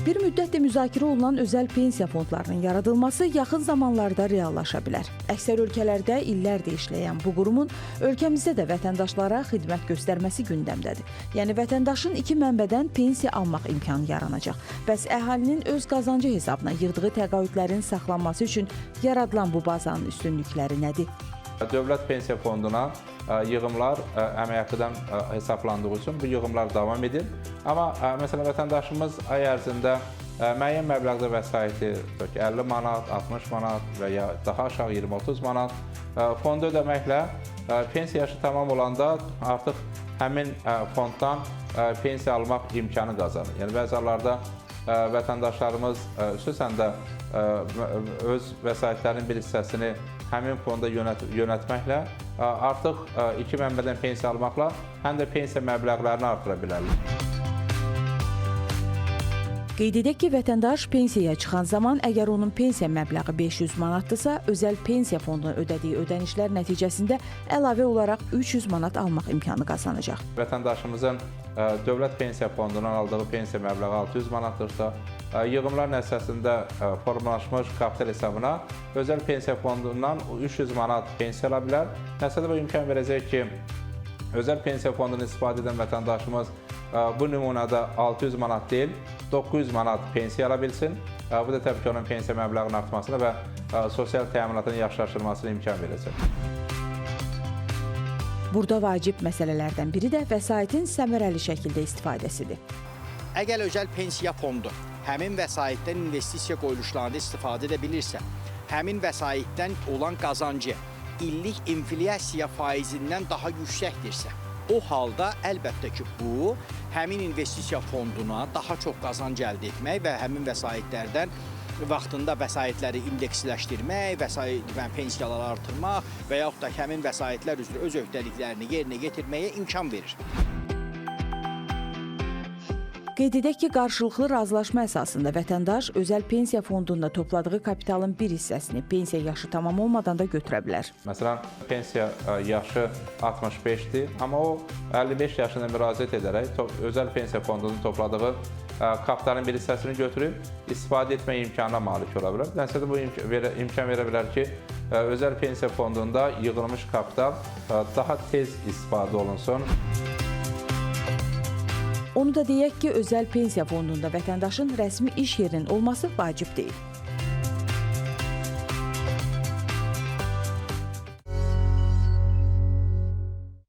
Bir müddətdir müzakirə olunan özəl pensiya fondlarının yaradılması yaxın zamanlarda reallaşa bilər. Əksər ölkələrdə illərdir işləyən bu qurumun ölkəmizdə də vətəndaşlara xidmət göstərməsi gündəmdədir. Yəni vətəndaşın iki mənbədən pensiya almaq imkanı yaranacaq. Bəs əhalinin öz qazancı hesabına yığdığı təqaüdlərin saxlanması üçün yaradılan bu bazanın üstünlükləri nədir? Dövlət Pensiya Fonduna yığımlar əmək haqqıdan hesablandığı üçün bu yığımlar davam edir. Amma məsələn vətəndaşımız ay ərzində müəyyən məbləğdə vəsaiti, tutaq ki, 50 manat, 60 manat və ya daha aşağı 20-30 manat fonda ödəməklə pensiya yaşı tamam olanda artıq həmin fonddan pensiya almaq imkanı qazanır. Yəni bəzi hallarda vətəndaşlarımız xüsusən də öz vəsaitlərinin bir hissəsini həmin fonda yönəltməklə artıq iki mənbədən pensiya almaqla həm də pensiya məbləğlərini artıra bilərlər. Qeyd edək ki, vətəndaş pensiyaya çıxan zaman əgər onun pensiya məbləği 500 manatdırsa, özəl pensiya fonduna ödədiyi ödənişlər nəticəsində əlavə olaraq 300 manat almaq imkanı qazanacaq. Vətəndaşımızın Dövlət Pensiya Fondundan aldığı pensiya məbləği 600 manatdırsa, yığımlar nəticəsində formalaşmış kapital hesabına özəl pensiya fondundan 300 manat pensiya ala bilər. Nəticədə bu imkan verəcək ki, özəl pensiya fondunu istifadə edən vətəndaşımız bu nümunədə 600 manat deyil, 900 manat pensiya ala bilsin. Bu da təbii ki, onun pensiya məbləğinin artmasına və sosial təminatın yaxşılaşdırılmasına imkan verəcək. Burada vacib məsələlərdən biri də vəsaitin səmərəli şəkildə istifadəsidir. Əgər özəl pensiya fondu həmin vəsaitdən investisiya qoyuluşlarında istifadə edə bilirsə, həmin vəsaitdən olan qazancı illik inflyasiya faizindən daha yüksəkdirsə, o halda əlbəttə ki, bu həmin investisiya fonduna daha çox qazanc əldə etmək və həmin vəsaitlərdən vaxtında vəsaitləri indeksləşdirmək, vəsait və pensiyaları artırmaq və yaxud da həmin vəsaitlər üzrə öz öhdəliklərini yerinə yetirməyə imkan verir. Qeyd edək ki, qarşılıqlı razılaşma əsasında vətəndaş özəl pensiya fondunda topladığı kapitalın bir hissəsini pensiya yaşı tamam olmadan da götürə bilər. Məsələn, pensiya yaşı 65-dir, amma o 55 yaşında müraciət edərək özəl pensiya fondunun topladığı kapitalın bir hissəsini götürüb istifadə etmək imkanına malik ola bilər. Nəticədə bu imkan verə bilər ki, özəl pensiya fondunda yığılmış kapital daha tez istifadə olunsun. Onu da deyək ki, özəl pensiya fondunda vətəndaşın rəsmi iş yerinin olması vacib deyil.